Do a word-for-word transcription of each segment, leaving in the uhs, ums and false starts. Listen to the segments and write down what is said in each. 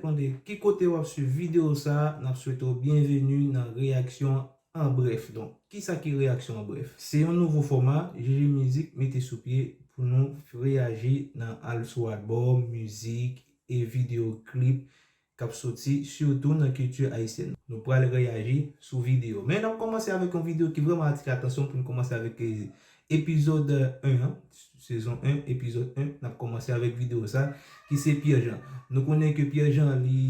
Depann de ki kote w ap swiv videyo sa a, n ap swete w byenveni nan reyaksyon an brèf. Donk, kisa ki reyaksyon an brèf? Se yon nouvo fòma J J Mizik mete sou pye pou nou reyaji nan al sou albòm, mizik e videyo klip k ap soti, sitou nan kilti ayisyèn. Nou pral reyaji sou videyo. Men n ap kòmanse avèk yon videyo ki vrèman atire atansyon pou n kòmanse avèk, eh, epizòd en an, sezon en, epizòd en. N ap kòmanse avèk videyo sa, ki se Pierre Jean. Nou konnen ke Pierre Jean, li,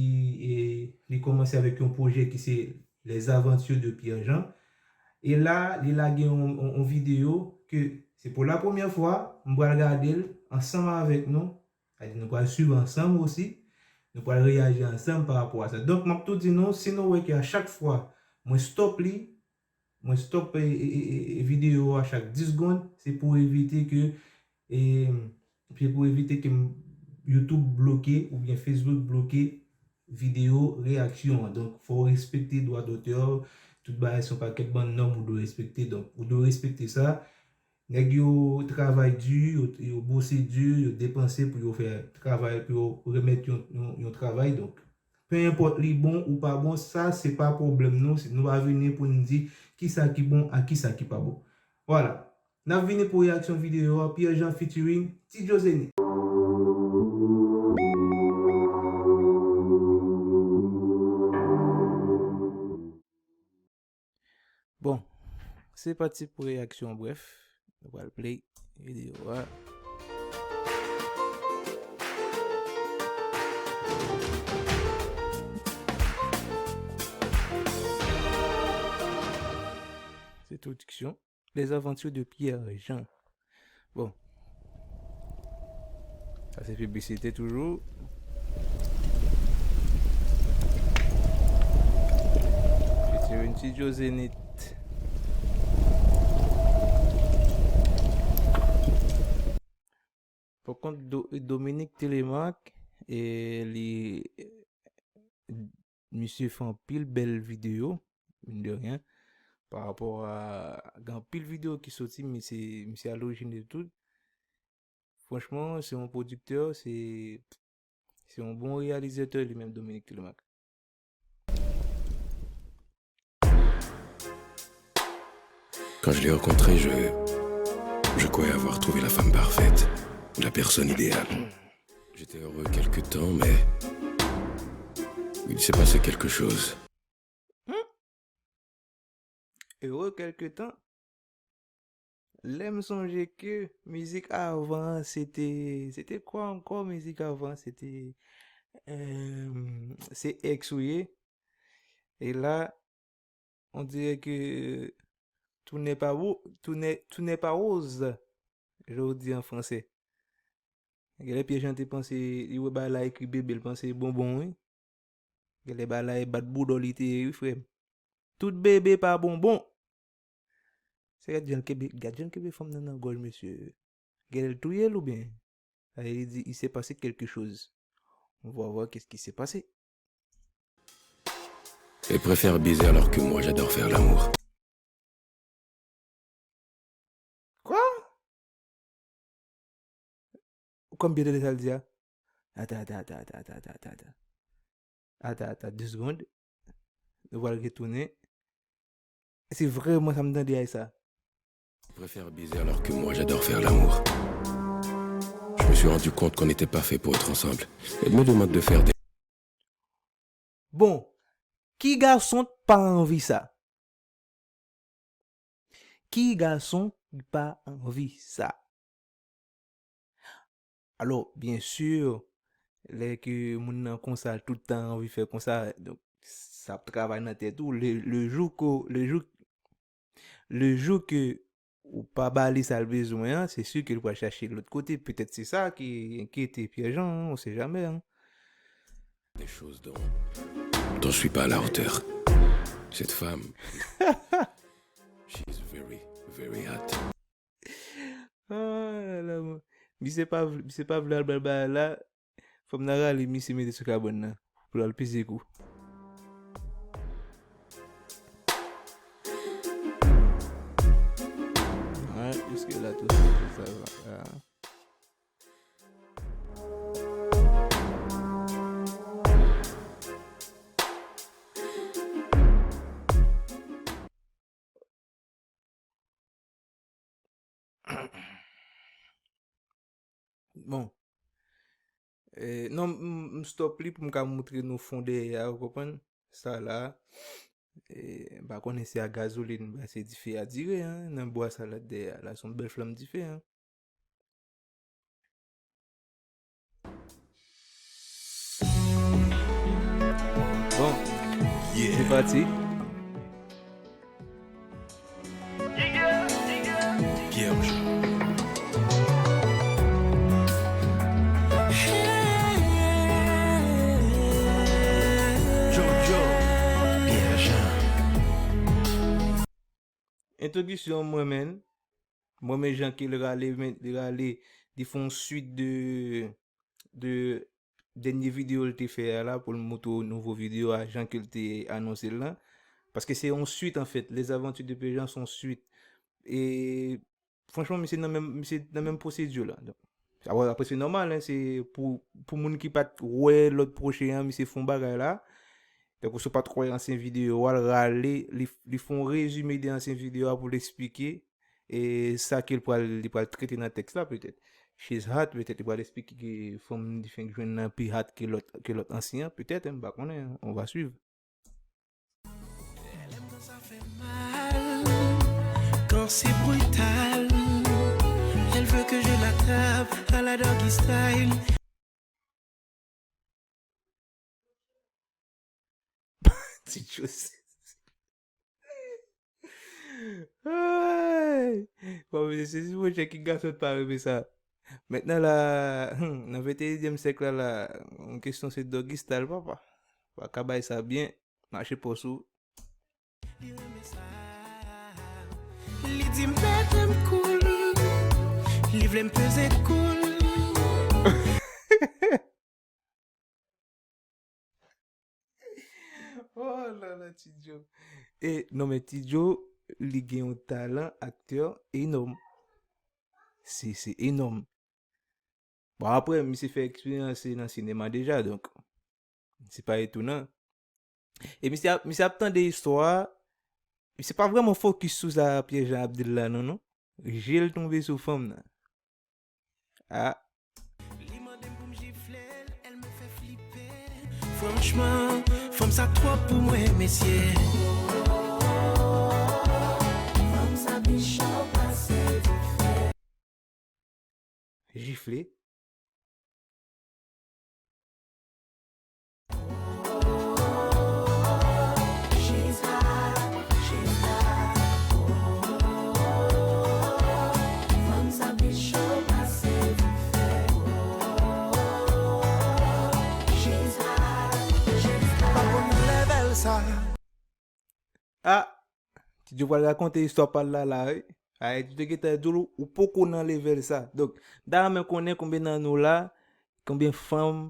eh, li kòmanse avèk yon pwojè ki se Les Aventures de Pierre Jean. E la, li lage yon, yon, yon videyo ke se pou la premyè fwa, m pral gade l ansanm avèk nou. Sa di nou pral swiv ansanm osi. Nou pral reyaji ansanm pa rapò a sa. Donk, m ap tou di nou, si nou wè ke a chak fwa mwen stop li, mwen stop, e, e, e, e, e videyo a chak dis segonn, se pou evite ke, e, se pou evite ke m, YouTube bloke oubyen Facebook bloke videyo reyaksyon an. Donk, fò w respekte dwa dotè, tout bagay se yon pakèt bann nòm ou dwe respekte. Donk, ou dwe respekte sa. Nèg yo travay di, yo, yo bwose di, yo depanse pou yo fè travay, pou yo remèt yon, yon, yon travay. Donk, pe enpòt li bon ou pa bon, sa se pa pwoblèm nou. Se, nou pa vini pou n di kisa ki bon ak kisa ki pa bon. Vwala. N ap vini pou reyaksyon videyo a, Pierre Jean featuring Ti Joe Zenith. Bon, se pati pou reyaksyon brèf. Nou pral play videyo a. Se entroduksyon. Les Aventures de Pierre Jean. Bon. Sa se piblisite toujou. Featuring Ti Joe Zenith. Pòkont, Do-, Dominique Telemaque, e li, misye fè anpil bèl videyo, mine de rien, pa rapò a, gen anpil videyo ki soti, men se misye a lorijin de tout. Franchman, se yon pwodiktè, se, se yon bon reyalizatè li menm, Dominique Telemaque. Quand je l'ai rencontrée, je, je croyais avoir trouvé la femme parfaite, la personne idéale. J'étais heureux quelque temps, mais il s'est passé quelque chose. Hmm? Heureux quelque temps? Lè m sonje ke mizik avan an, se te, se te kwa ankò mizik avan? Se te, euh, se ex ou ye. E la, on dirait que tout n'est pas beau, tout n'est, tout n'est pas rose, je vous dis en français. Genlè Pierre Jean te panse, li wè bagay la ekri bebe, li panse bonbon, wi. Genlè bagay la e bat boudò li te ye, wi, frè m. Tout bebe pa bonbon. Se gad jan l kenbe, gad jan l kenbe fanm nan nan gòj, mesye. Genlè l touye l oubyen? Sa vle di, il s'est passé quelque chose. On va voir qu'est-ce qui s'est passé. Elle préfère baiser alors que moi j'adore faire l'amour. Kwa? Ou konn byen tande sa l di a? Ata, ata, ata. Ata, ata, de segonn. Nou pral retounen. Se vrèman sa m tande a sa. Préfère baiser alors que moi j'adore faire l'amour. Je me suis rendu compte qu'on n'était pas fait pour être ensemble. Elle me demande de faire des... Bon, ki gason k pa anvi sa? Ki gason ki pa anvi sa? Alò, byen si, lè ke moun nan konsa, tout tan anvi fè konsa, donk, sa ap travay nan tèt ou. Le, le jou ke, le jou, le jou ke ou pa ba li sa l bezwen an, se si ke l pral chache lòt kote. Petèt se sa ki enkyete Pierre Jean, on sait jamais, hein. Des choses dont, dont je suis pas à la hauteur. Cette femme, she is very, very hot. Ah la la, mwen. Misye pa vle, misye pa vle al bay bagay la. Fò m nan rale misye mete sou kabann nan pou l al peze kou. Alright, jiske la tou sa va. Ah. Bon. Eh, non, m, m stop li pou m ka moutre nou fon dèyè a, ou konprann? Sa la. Eh, m pa konnen si a gazolin m pase dife a dire, an, nan bwa sa la dèyè a. La, se yon bèl flanm dife, an. Bon, se pati. Pierre Jean. Jojo, Pierre Jean. Entwodiksyon mwen, menn. Mwen, men jan ke l rale, men, li rale, li fè yon swit de, de dènye videyo l te fè a la, pou l moutre w nouvo videyo a, jan ke l te anonse l lan. Paske se yon swit, anfèt. Les Aventures de Pierre Jean se yon swit. E, franchman, misye nan menm, misye nan menm pwosedi la. Donk, apre, apre, se nòmal, en, se pou, pou moun ki pa t wè lòt pwochen an, misye fè yon bagay la. Donk, si w pa t wè ansyen videyo a, l rale, li, li fè yon rezime de ansyen videyo a pou l eksplike, e, sa ke l pral, li pral trete nan tèks la, petèt. She's hot, petèt, li pral eksplike ke fanm li fenk jwenn nan pi hot ke lòt, ke lòt ansyen an, petèt, en, m pa konnen, en. On va suivre. Elle aime quand ça fait mal, quand c'est brutal. Elle veut que je l'attrape à la doggy style. Ti Joe. Ay! Bon, mesye, se si mwen tchèk ki gason pa renmen sa. Mentnan la, hmm, nan venteyinyèm syèk la, la, yon kesyon se doggy style, papa. Pa ka bay sa byen, mache pòs ou. Li renmen sa. Li di m pete m koul. Li vle m peze koul. Oh la la, Ti Joe. E, non, men Ti Joe, li gen yon talan aktè enòm. Se, se enòm. Bon, apre, misye fè eksperyans nan sinema deja, donk, se pa etounan. E misye ap, misye ap tande istwa a, misye pa vrèman fokis sou sa Pierre Jean ap di l la, non, non. Je l tonbe sou fanm nan. Ah. Li mande m pou m jifle l, elle me fait flipper. Franchman, fanm sa twòp pou mwen, mesye. Fanm sa bichò pase dife. Jifle. Ah! Ti Joe pral rakonte istwa pa l la, la, wi. Ay, Ti Joe gentan di w, ou poko nan level sa. Donk, m ta renmen konnen konbyen nan nou la, konbyen fanm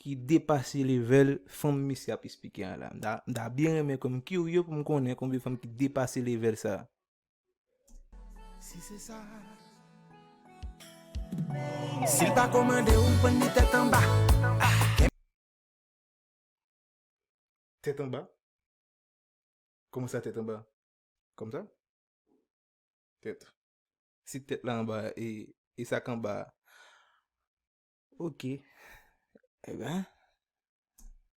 ki depase level fanm misye ap esplike an la. M ta, m ta byen renmen, kòm m kirye pou m konnen konbyen fanm ki depase level sa. Si se sa. Si l pa komande w, pran li tèt anba. Tèt anba? Kòman sa, tèt anba? Kòmsa? Tèt. Si tèt la anba, e, e sa k anba a? Oke. Ebyen.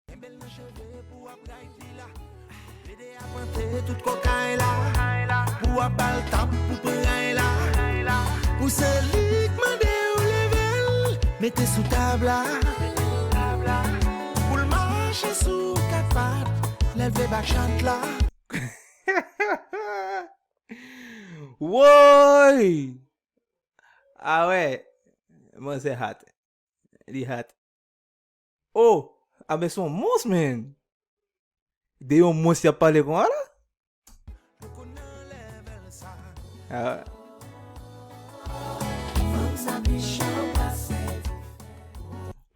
Kenbe l nan cheve pou w ap ride li la. Pede apante tout kokay la. Pou w ap ba l tap pou pran ray la. Pou se li k mande w leve l, mete sou tab la. Pou l mache sou kat pat, lè l vle bat chat la. Woy! Ah ouais! Manzè hot. Li hot. Oh! Ah ben se yon mons, man! De yon mons y ap pale konsa la? Ah.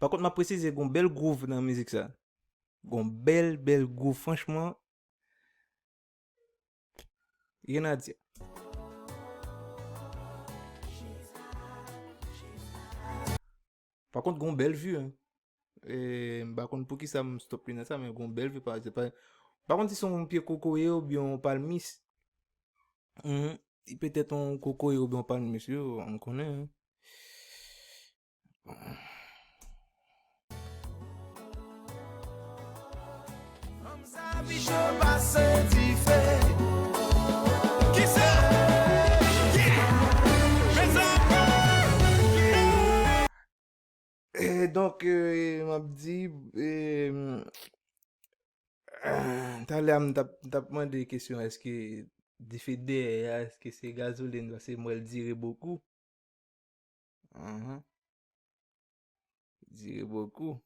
Pa kont, m ap presize, gon bèl groove nan mizik sa. Gon bèl, bèl groove, franchman. Rien à dire. Pa kont, gon bèl vi, en. E, m pa konn poukisa m stop li nan sa, men gon bèl vi, pa, se pa, m pa konn si se yon pye kokoye oubyen yon palmis. Mhm. Petèt yon kokoye oubyen yon palmis, yo, m konnen, en. Fanm sa bicho pase dife. Kisa? Yeah! Prezan. E donk, e, m ap di, e, talè a m t ap, m t ap mande kesyon, èske dife dèyè a, èske se gazolin, paske m wè l dire bokou. Mhm. Dire bokou.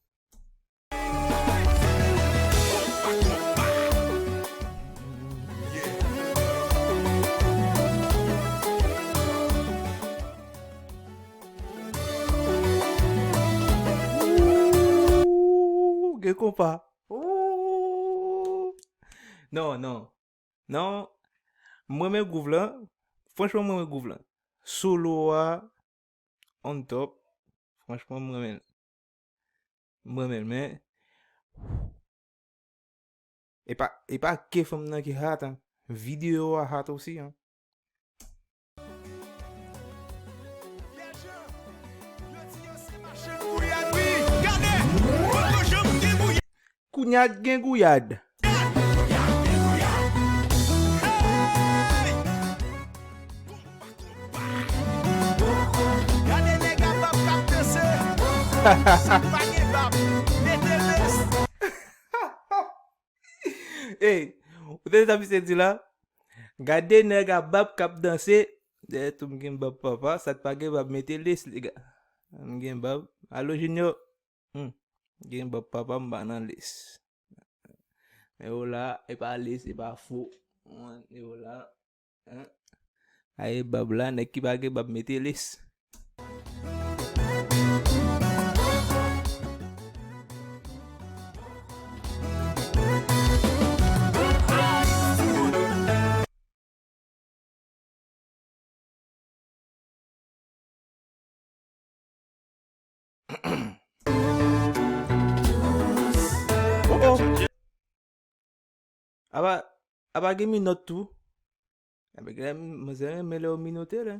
Ooh, gen konpa. Ooh. Non, non. Non, m renmen gwouv lan. Franchman, m renmen gwouv lan. Solo a, on top. Franchman, m renmen l. M renmen l, men e pa, e pa ke fanm nan ki hot, an. Videyo a hot osi, an. Kounya gen gouyad. Gade nèg a bab k ap danse. Sa k pa gen bab, mete les. Ey, ou tande sa misye di la? Gade nèg a bab k ap danse. Dèyè tou m gen bab papa, sa k pa gen bab mete les, lega. M gen bab. Alo, Junior. Hmm. Gen bab papa, m pa nan les. Men yo la, e pa les, e pa fo. Mwen, yo la. Hein? Aye bab la, nèg ki pa gen bab mete les. Oh, oh. Apa, apa gen minòt tou? Apa gen manzè renmen lè yo minote la.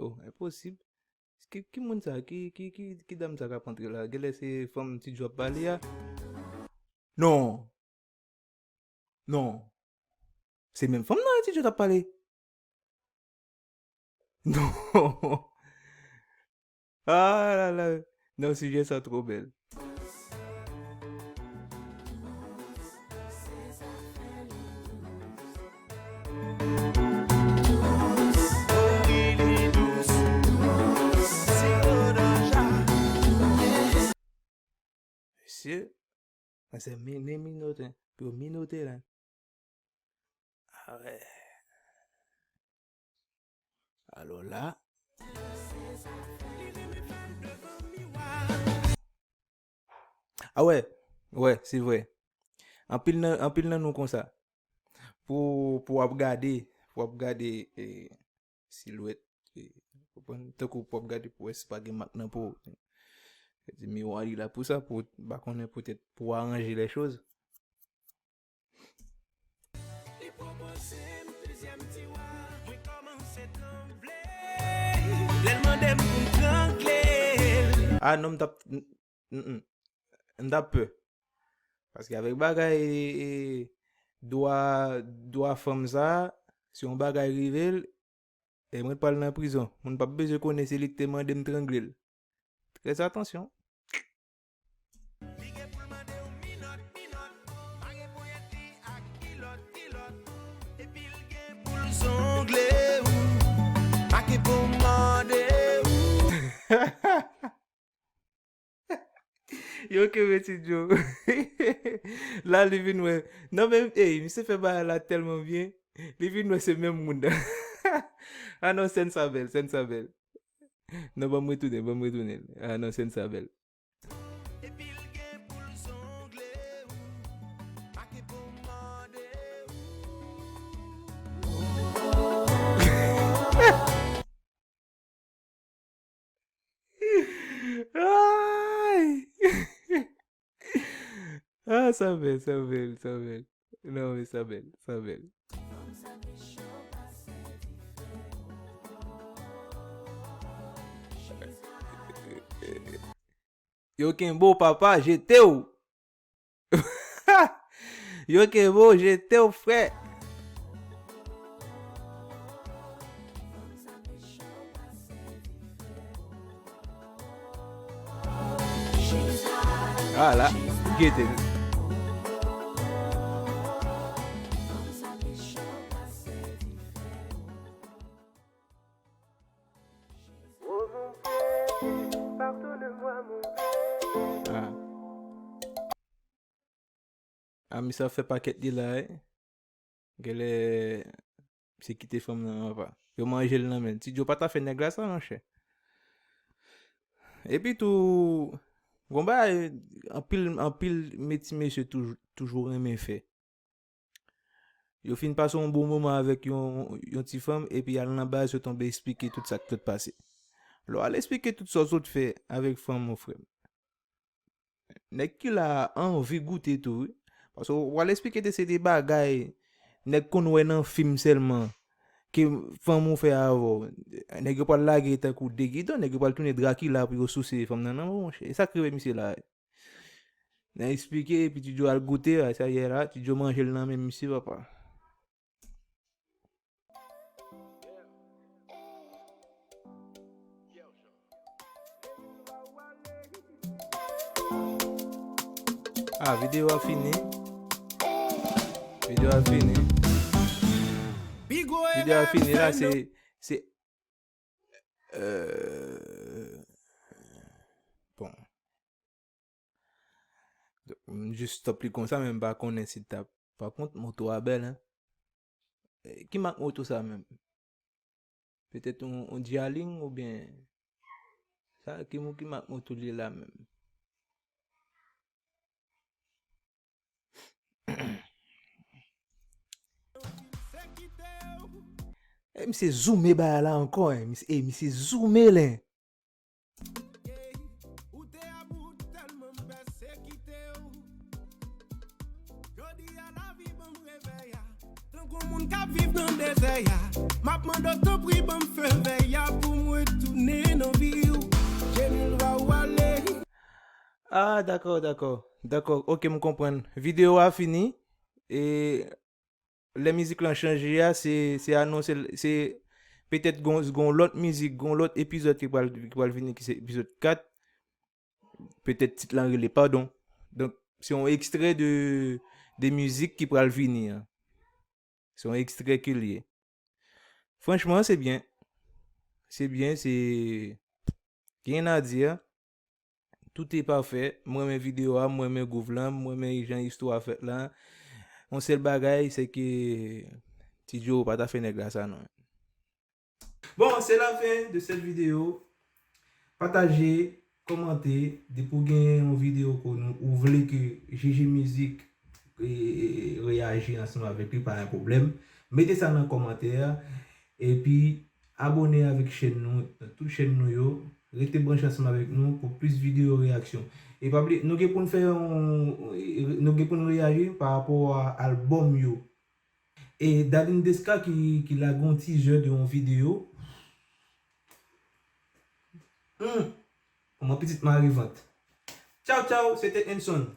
Oh, enposib. Ki, ki moun sa? Ki, ki, ki, ki dam sa k ap antre la? Genlè se fanm Ti Djo ap pale a? Non. Non. Se menm fanm nan Ti Djo t ap pale. Non. Ah la la. Non, sijè sa twò bèl. Mesye, sa se mine minote, pou yo minote la. Ah ouais. Alò la. Ah ouais, ouais, se vrè. Anpil nan, anpil nan nou konsa. Pou, pou w ap gade, pou w ap gade, eh, silwèt, eh, konprann? Tankou pou w ap gade pou wè si pa gen mak nan po. Di miwa li la pou sa, pou, m pa konnen, poutèt pou aranje les choses. Li pwopoze m plizyè tiwa, mwen kòmanse tranble. Lè l mande m pou m trangle l. Ah non, m t ap, m, m, m, m t ap pè. Paske avèk bagay, e, e, dwa, dwa fanm sa, si yon bagay rive l, e mwen t pral nan prizon. Moun p ap bezwen konnen se li k te mande m trangle l. Très attention. Li gen pou l mande w minòt, minòt. Pa gen ponyèt li ak kilòt, kilòt. Epi l gen pou l zongle w. Pa gen pou mande w. Yo kenbe Ti Djo. La, li vin wè. Non, men, ey, misye fè bagay la tèlman byen. Li vin wè se menm moun nan. Ah non, sèn sa bèl, sèn sa bèl. Non, ban m retounen, ban m retounen. Ah non, sèn sa bèl. Epi l gen pou l zongle w. Pa gen pou mande w. Ay! Ah, sa bèl, sa bèl, sa bèl. Non, men sa bèl, sa bèl. Yo kenbe w papa, jete w. Yo kenbe w, jete w frè. A la, gete l. Ah. Ah, misye ap fè pakèt li la, wi. Genlè, misye kite fanm nan anvan. Yo manje l nan men l. Ti Djo pa ta fè nèg la sa, monchè. Epi tou, gon bagay, anpil, anpil ti mesye toujou, toujou renmen fè. Yo fin pase yon bon moman avèk yon, yon ti fanm, epi y al nan baz, yo tonbe esplike tout sa k sot pase. Lè w al esplike tout sa w sot fè avèk fanm ou, frè m, nèg ki la a anvi goute tou, wi. Paske w al esplike de se de bagay nèg konn wè nan fim sèlman ke fanm ou fè avè w. Nèg yo pral lage tankou de gidon, nèg yo pral tounen Drakila pou yo souse fanm nan nan men w, monchè. E sa k rive misye la. Nan esplike, epi Ti Djo al goute, a, sa yè la, Ti Djo manje l nan men misye, papa. Ah, videyo a fini. Videyo a fini. Videyo a fini la, se, se, euh, bon. M jis stop li konsa, men m pa konnen si t ap. Pa kont, moto a bèl, en. Eh, ki mak moto sa menm? Petèt yon, yon Jialing oubyen sa, ki, ki mak moto li ye la menm? Eh, misye zoome bagay la ankò, en. Misye, eh, misye zoome l, en. Ou te about tèlman m pèsekite w. Jodi a lavi ban m revèy a. Tankou moun k ap viv nan dezè a. M ap mande w tanpri ban m fevèy a pou m retounen nan vi w. Jeni l va w ale. Ah, dakò, dakò. Dakò, ok, m konprann. Videyo a fini. E lè mizik lan chanje a, se, se anonse l, se petèt gon, gon lòt mizik, gon lòt epizòd ki pral, ki pral vini, ki se epizòd kat. Petèt tit lan rele Padon. Donk, se yon ekstrè de, de mizik ki pral vini an. Se yon ekstrè ke l ye. Franchman, se byen. Se byen, se, rien à dire. Tout est parfait. M renmen videyo a, m renmen gwouv lan, m renmen jan istwa a fèt la. Yon sèl bagay, se ke Ti Djo pa ta fè nèg la sa non. Bon, c'est la fin de cette vidéo. Pataje, kòmante, depi w gen yon videyo ke nou, ou vle ke J J Mizik, e, e, e, reyaji ansanm avèk li, pa yon pwoblèm. Mete sa nan kòmantè a. Epi, abòne avèk chèn nou, tout chèn nou yo. Rete branche ansanm avèk nou pou plis videyo reyaksyon. E pa bliye, nou gen pou n fè yon, nou gen pou n reyaji pa rapò a albòm yo. E Darline Desca ki, ki lage yon teaser de yon videyo. Hmm. Kòman pitit mare vant. Tchaw, tchaw, se te Enson.